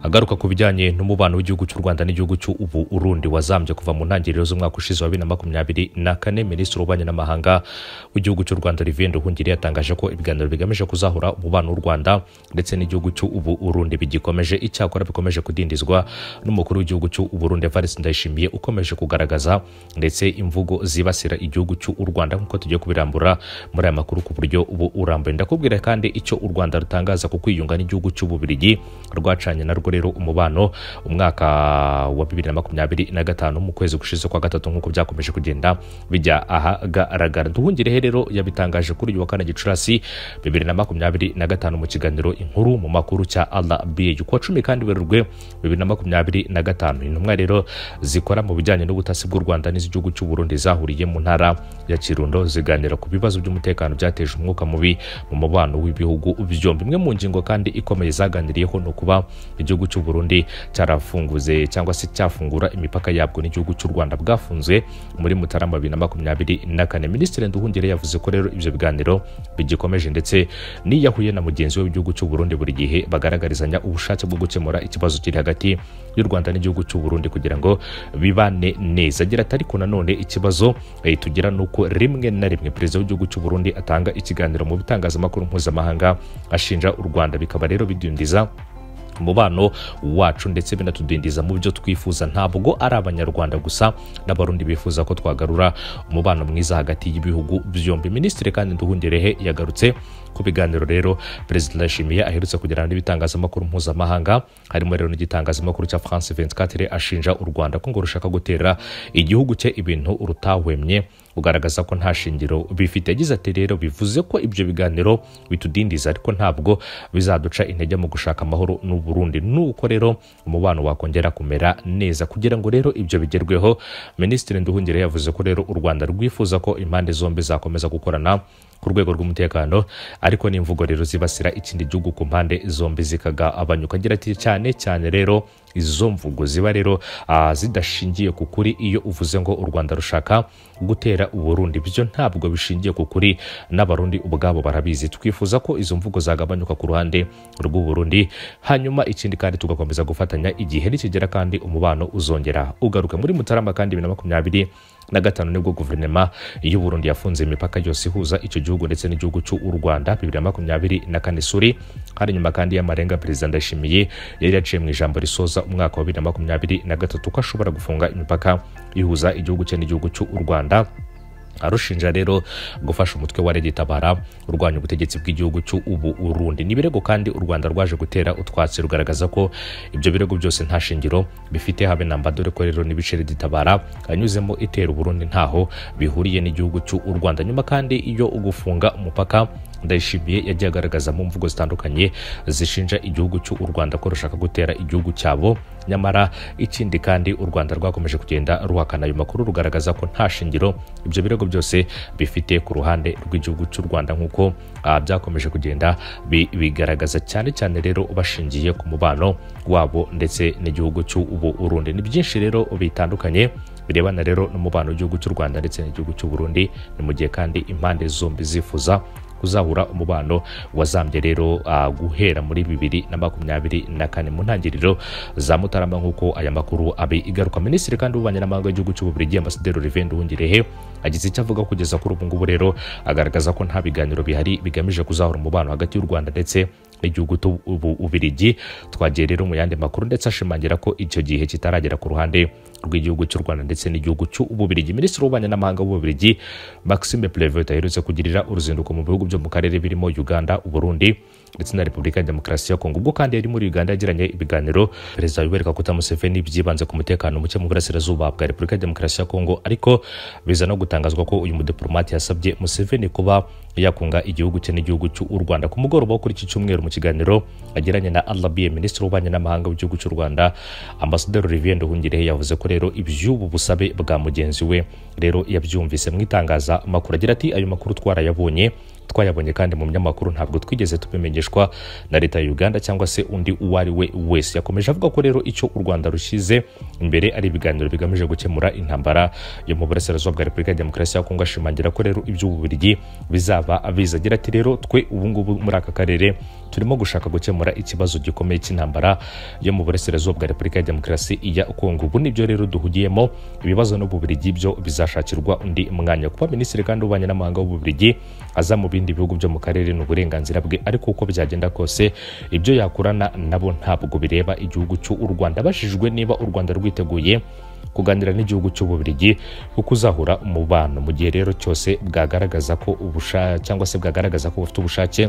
Agaruka ku bijyanye n'umubano w'igihugu cy'u Rwanda n'igihugu cy'u Burundi wazambye kuva mu ntangiriro z'umwaka ushize wa 2024, Minisitiri w'Ububanyi n'Amahanga w'igihugu cy'u Rwanda Olivier Nduhungirehe yatangaje ko ibiganiro bigamije kuzahura umubano w'u Rwanda ndetse n'igihugu cy'u Burundi bigikomeje, icyakora bikomeje kudindizwa n'umukuru w'igihugu cy'u Burundi Evariste Ndayishimiye ukomeje kugaragaza ndetse imvugo zibasira igihugu cy'u Rwanda, nk'uko tugiye kubirambura muri aya makuru ku buryo ubu urambuye. Ndakubwira kandi icyo u Rwanda rutangaza ku kwiyunga n'igihugu cy'u Bubiligi rwacanye narwo rero umubano umwaka wa 2025 mu kwezi gushize kwa gatatu, nk'uko byakomeje kugenda bijya ahagaragara. Nduhungirehe rero yabitangaje kuri uyu wa kane Gicurasi 2025 mu kiganiro Inkuru mu Makuru cya RBA ku wa 10 kandi Werurwe 2025. Intumwa rero zikora mu bijyanye n'ubutasi bw'u Rwanda n'iz'igihugu cy'u Burundi zahuriye mu ntara ya Kirundo ziganira ku bibazo by'umutekano byateje umwuka mubi mu mubano w'ibihugu byombi. Imwe mu ngingo kandi ikomeye zaganiriyeho no kuba igihugu cy'u Burundi cyarafunguze cyangwa se cyafungura imipaka yabwo n'igihugu cy'u Rwanda bwafunzwe muri Mutarama 2024. Minisitiri Nduhungirehe yavuze ko rero ibyo biganiro bigikomeje ndetse niyahuye na mugenzi we w'igihugu cy'u Burundi buri gihe bagaragarizanya ubushake bwo gukemura ikibazo kiri hagati y'u Rwanda n'igihugu cy'u Burundi kugira ngo bibane neza. Agira ati ariko nanone ikibazo tugira nuko rimwe na rimwe perezida w'igihugu cy'u Burundi atanga ikiganiro mu bitangazamakuru mpuzamahanga ashinja u Rwanda, bikaba rero bidindiza umubano wacu ndetse binatudindiza mu byo twifuza. Ntabwo ari abanyarwanda gusa n'abarundi bifuza ko twagarura umubano mwiza hagati y'ibihugu byombi. Minisitiri kandi Nduhungirehe yagarutse ku biganiro rero Perezida Ndayishimiye aherutse kugirana n'ibitangazamakuru mpuzamahanga, harimo rero n'igitangazamakuru cya France 24, ashinja u Rwanda ko ngo rushaka gutera igihugu cye ibintu rutahwemye, ugaragaza ko nta shingiro bifite. Yagize ati rero bivuze ko ibyo biganiro bitudindiza ariko ntabwo bizaduca intege mu gushaka amahoro n'u Burundi, nuko rero umubano wakongera kumera neza. Kugira ngo rero ibyo bigerweho, Minisitiri Nduhungirehe yavuze ko rero u Rwanda rwifuza ko impande zombi zakomeza gukorana ku rwego rw'umutekano, ariko n'imvugo rero zibasira ikindi gihugu ku mpande zombi zikagabanyuka. Agira ati cyane cyane rero izo mvugo ziba rero zidashingiye ku kuri. Iyo uvuze ngo u Rwanda rushaka gutera u Burundi, byo ntabwo bishingiye ku kuri, n'abarundi ubwabo barabizi. Twifuza ko izo mvugo zagabanyuka ku ruhande rw'u Burundi, hanyuma ikindi kandi tugakomeza gufatanya igihe nikigera kandi umubano uzongera ugaruka. Muri Mutarama kandi 2025 nibwo guverinoma y'u Burundi yafunze imipaka yose ihuza icyo gihugu ndetse n'igihugu cy'u Rwanda 2024 suri. Hari nyuma kandi y'amarenga Perezida Ndayishimiye yari yaciye mu ijambo risoza umwaka wa 2023 ko ashobora gufunga imipaka ihuza igihugu cye n'igihugu cy'u Rwanda, arushinja rero gufasha umutwe wa Tabara urwanya ubutegetsi bw'igihugu cy'u Burundi. Ni birego kandi u Rwanda rwaje gutera utwatsi rugaragaza ko ibyo birego byose nta shingiro bifite habe namba, dore ko rero n'ibice Tabara anyuzemo itera Burundi ntaho bihuriye n'igihugu cy'u Rwanda. Nyuma kandi iyo ugufunga umupaka, Ndayishimiye yagiye agaragaza mu mvugo zitandukanye zishinja igihugu cy'u Rwanda ko rushaka gutera igihugu cyabo, nyamara ikindi kandi u Rwanda rwakomeje kugenda ruhakana ayo makuru rugaragaza ko nta shingiro ibyo birego byose bifite ku ruhande rw'igihugu cy'u Rwanda, nk'uko byakomeje kugenda bigaragaza cyane cyane rero bashingiye ku mubano wabo ndetse n'igihugu cy'u Burundi. Ni byinshi rero bitandukanye birebana rero n'umubano w'igihugu cy'u Rwanda ndetse n'igihugu cy'u Burundi, ni mu gihe kandi impande zombi zifuza kuzahura umubano wazambye rero guhera muri 2024 mu ntangiriro za Mutarama, nk'uko aya makuru abi igaruka. Minisitiri kandi w'Ububanyi n'Amahanga w'igihugu cy'u Bubiligi Ambasaderi Olivier Nduhungirehe agize icyo avuga kugeza kuri ubu ngubu rero agaragaza ko nta biganiro bihari bigamije kuzahura umubano hagati y'u Rwanda ndetse n'igihugu cy'u Bubiligi. Twagiye rero mu yandi makuru ndetse ashimangira ko icyo gihe kitaragera ku ruhande rw'igihugu cy'u Rwanda ndetse n'igihugu cy'u Bubiligi. Minisitiri w'Ububanyi n'Amahanga w'Ububiligi Maxime Prevot aherutse kugirira uruzinduko mu bihugu byo mu karere birimo Uganda, Burundi ndetse na Repubulika ya Demokarasi ya Kongo. Ubwo kandi yari muri Uganda yagiranye ibiganiro Perezida Yoweri Kaguta Museveni byibanze ku mutekano muke mu burasirazuba bwa Repubulika ya Demokarasi ya Kongo, ariko biza no gutangazwa ko uyu mudiplomate yasabye Museveni kuba yakunga igihugu cye n'igihugu cy'u Rwanda. Ku mugoroba wo kuri iki cyumweru mu kiganiro agiranye na RBA, Minisitiri w'Ububanyi n'Amahanga w'igihugu cy'u Rwanda Ambasaderi Olivier Nduhungirehe yavuze ko rero iby'ubu busabe bwa mugenzi we rero yabyumvise mu itangazamakuru. Agira ati ayo makuru twarayabonye, twayabonye kandi mu binyamakuru, ntabwo twigeze tubimenyeshwa na leta ya Uganda cyangwa se undi uwo ari we wese. Yakomeje avuga ko rero icyo u Rwanda rushyize imbere ari ibiganiro bigamije gukemura intambara yo mu burasirazuba bwa Repubulika ya Demokarasi ya Kongo. Ashimangira ko rero iby'Ububiligi bizaba bizagira ati rero twe ubu ngubu muri aka karere turimo gushaka gukemura ikibazo gikomeye cy'intambara yo mu burasirazuba bwa Repubulika ya Demokarasi ya Kongo. Ubu nibyo rero duhugiyemo, ibibazo n'Ububiligi byo bizashakirwa undi mwanya. Kuba minisitiri kandi w'ububanyi n'amahanga w'Ububiligi aza mu bindi bihugu byo mu karere ni uburenganzira bwe, ariko uko byagenda kose ibyo yakurana nabo ntabwo bireba igihugu cy'u Rwanda. Abajijwe niba u Rwanda rwiteguye kuganira n'igihugu cy'Ububiligi kuko uzahura umubano mu gihe rero cyose bwagaragaza ko cyangwa se bwagaragaza ko bufite ubushake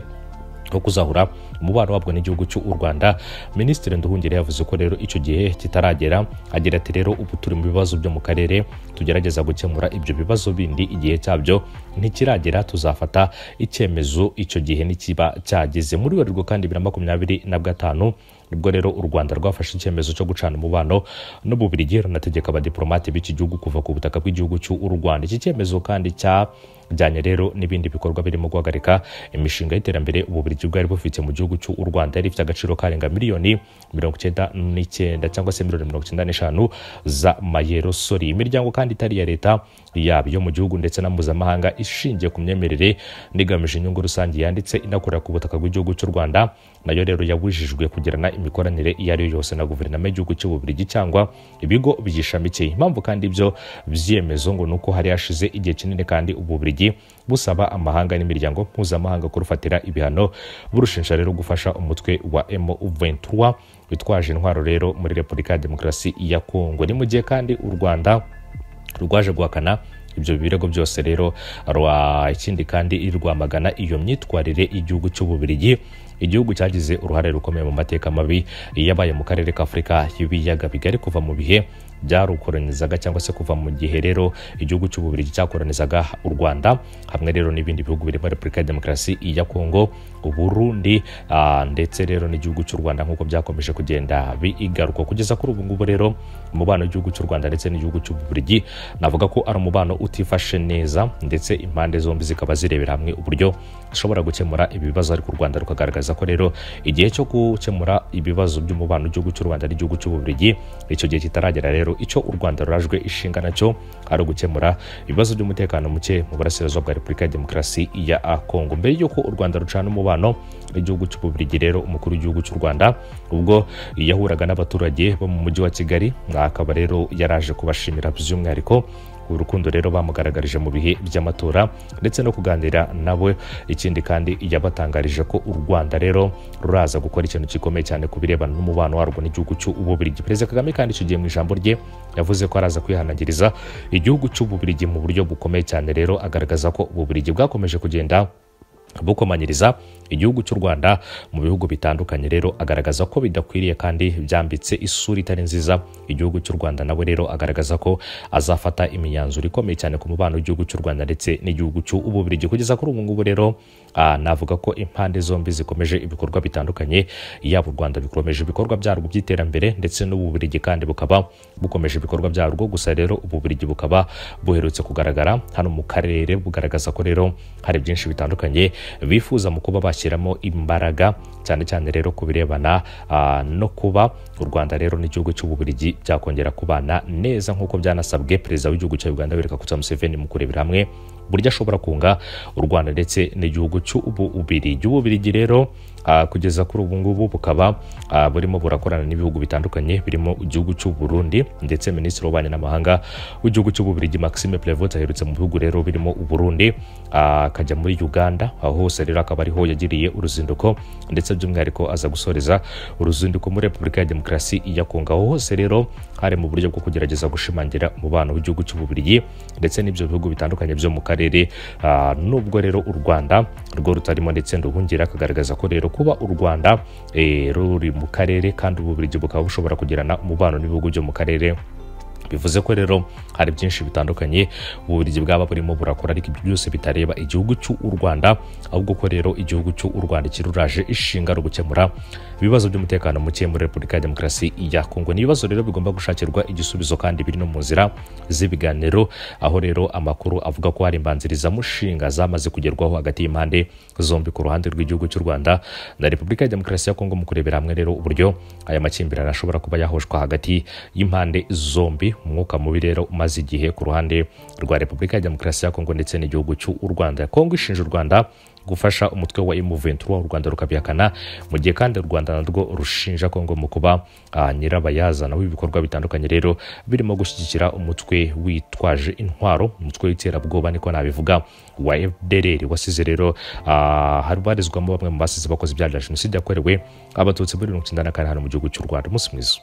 bwo kuzahura umubano wabwo n'igihugu cy'u Rwanda, Minisitiri Nduhungirehe yavuze ko rero icyo gihe kitaragera. Agira ati rero ubu turi mu bibazo byo mu karere, tugerageza gukemura ibyo bibazo bindi, igihe cyabyo ntikiragera, tuzafata icyemezo icyo gihe nikiba cyageze. Muri Werurwe kandi 2025 nibwo rero u Rwanda rwafashe icyemezo cyo gucana umubano n'Ububiligi, runategeka abadiplomate b'iki gihugu kuva ku butaka bw'igihugu cy'u Rwanda. Iki cyemezo kandi cyajyanye rero n'ibindi bikorwa birimo guhagarika imishinga y'iterambere Ububiligi bwari bufite mu gihugu cy'u Rwanda yari ifite agaciro karenga miliyoni 99 cyangwa se miliyoni 95 za mayero sori. Imiryango kandi itari iya leta yaba iyo mu gihugu ndetse na mpuzamahanga ishingiye ku myemerere n'igamije inyungu rusange yanditse inakorera ku butaka bw'igihugu cy'u Rwanda nayo rero yabujijwe kugirana imikoranire iyo ari yo yose na guverinoma y'igihugu cy'Ububiligi cyangwa ibigo byishamikiye. Impamvu kandi ibyo byemezo ngo nuko hari hashize igihe kinini kandi Ububiligi busaba amahanga n'imiryango mpuzamahanga kurufatira ibihano, burushinsha rero gufasha umutwe wa M23 witwaje intwaro rero muri Repubulika ya Demokarasi ya Kongo. Ni mu gihe kandi u Rwanda rwaje guhakana ibyo birego byose rero ikindi kandi rwamagana iyo myitwarire y'igihugu cy'Ububiligi, igihugu cyagize uruhare rukomeye mu mateka mabi yabaye mu karere ka Afurika y'ibiyaga bigari kuva mu bihe byarukoronizaga cyangwa se kuva mu gihe rero igihugu cy'Ububiligi cyakoronizaga u Rwanda hamwe rero n'ibindi bihugu birimo Repubulika ya Demokarasi ya Kongo, Burundi ndetse rero n'igihugu cy'u Rwanda nk'uko byakomeje kugenda bigaruka. Kugeza kuri ubu ngubu rero umubano w'igihugu cy'u Rwanda ndetse n'igihugu cy'Ububiligi navuga ko ari umubano utifashe neza, ndetse impande zombi zikaba zirebera hamwe uburyo zishobora gukemura ibibazo, ariko u Rwanda rukagaragaza ko rero igihe cyo gukemura ibibazo by'umubano w'igihugu cy'u Rwanda n'igihugu cy'Ububiligi icyo gihe kitaragera. Rero icyo u Rwanda rurajwe ishinga nacyo ari ugukemura ibibazo by'umutekano muke mu burasirazuba bwa Repubulika ya Demokarasi ya Kongo. Mbere y'uko u Rwanda rucana umubano n'igihugu cy'Ububiligi rero umukuru w'igihugu cy'u Rwanda ubwo yahuraga n'abaturage bo mu mujyi wa Kigali, akaba rero yaraje kubashimira by'umwihariko urukundo rero bamugaragarije mu bihe by'amatora ndetse no kuganira nawe. Ikindi kandi yabatangarije ko u Rwanda rero ruraza gukora ikintu gikomeye cyane ku birebana n'umubano warwo n'igihugu cy'Ububiligi. Perezida Kagame kandi icyo gihe mu ijambo rye yavuze ko araza kwihanangiriza igihugu cy'Ububiligi mu buryo bukomeye cyane, rero agaragaza ko Ububiligi bwakomeje kugenda bukomanyiriza igihugu cy'u Rwanda mu bihugu bitandukanye, rero agaragaza ko bidakwiriye kandi byambitse isura itari nziza igihugu cy'u Rwanda. Nawe rero agaragaza ko azafata imyanzuro ikomeye cyane ku mubano w'igihugu cy'u Rwanda ndetse n'igihugu cy'Ububiligi. Kugeza kuri ubu ngubu rero navuga ko impande zombi zikomeje ibikorwa bitandukanye, yaba u Rwanda bikomeje ibikorwa byarwo by'iterambere ndetse n'Ububiligi kandi bukaba bukomeje ibikorwa byarwo. Gusa rero Ububiligi bukaba buherutse kugaragara hano mu karere bugaragaza ko rero hari byinshi bitandukanye bifuza mu kuba bashyiramo imbaraga, cyane cyane rero ku birebana no kuba u Rwanda rero n'igihugu cy'Ububiligi byakongera kubana neza nk'uko byanasabwe perezida w'igihugu cya Uganda Yoweri Kaguta Museveni mu kurebera hamwe buryo ashobora kunga u Rwanda ndetse n'igihugu cy'Ububiligi. Ububiligi rero kugeza kuri ubu ngubu bukaba burimo burakorana n'ibihugu bitandukanye birimo igihugu cy'u Burundi, ndetse minisitiri w'ububanyi n'amahanga w'igihugu cy'Ububiligi Maxime Prevot aherutse mu bihugu rero birimo u Burundi, akajya muri Uganda, aho hose rero akaba ariho yagiriye uruzinduko, ndetse by'umwihariko aza gusoreza uruzinduko muri Repubulika ya Demokarasi ya Kongo. Aho hose rero hari mu buryo bwo kugerageza gushimangira umubano w'igihugu cy'Ububiligi ndetse n'ibyo bihugu bitandukanye byo mu karere. Nubwo rero u Rwanda rwo rutarimo, ndetse Nduhungira akagaragaza ko rero kuba u Rwanda ruri mu karere kandi Ububiligi bukaba bushobora kugirana umubano n'ibihugu byo mu karere Bivuze ko rero hari byinshi bitandukanye Ububiligi bwaba burimo burakora, ariko ibyo byose bitareba igihugu cy'u Rwanda, ahubwo ko rero igihugu cy'u Rwanda kiruraje ishinga ari ugukemura ibibazo by'umutekano muke muri Repubulika ya Demokarasi ya Kongo. Ni ibibazo rero bigomba gushakirwa igisubizo kandi biri no mu nzira z'ibiganiro, aho rero amakuru avuga ko hari imbanzirizamushinga zamaze kugerwaho hagati y'impande zombi ku ruhande rw'igihugu cy'u Rwanda na Repubulika ya Demokarasi ya Kongo, mu kurebera hamwe rero uburyo aya makimbirane ashobora kuba yahoshwa hagati y'impande zombi. Umwuka mubi rero umaze igihe ku ruhande rwa Repubulika ya Demokarasi ya Kongo ndetse n'igihugu cy'u Rwanda. Kongo ishinja u Rwanda gufasha umutwe wa M23, u Rwanda rukabihakana, mu gihe kandi u Rwanda narwo rushinja Kongo mu kuba nyirabayazana w'ibikorwa bitandukanye rero birimo gushyigikira umutwe witwaje intwaro, umutwe w'iterabwoba niko nabivuga, wa FDLR wasize rero habarizwamo bamwe mu basize bakoze ibyaha bya jenoside yakorewe Abatutsi muri 1994 hano mu gihugu cy'u Rwanda. Umunsi mwiza.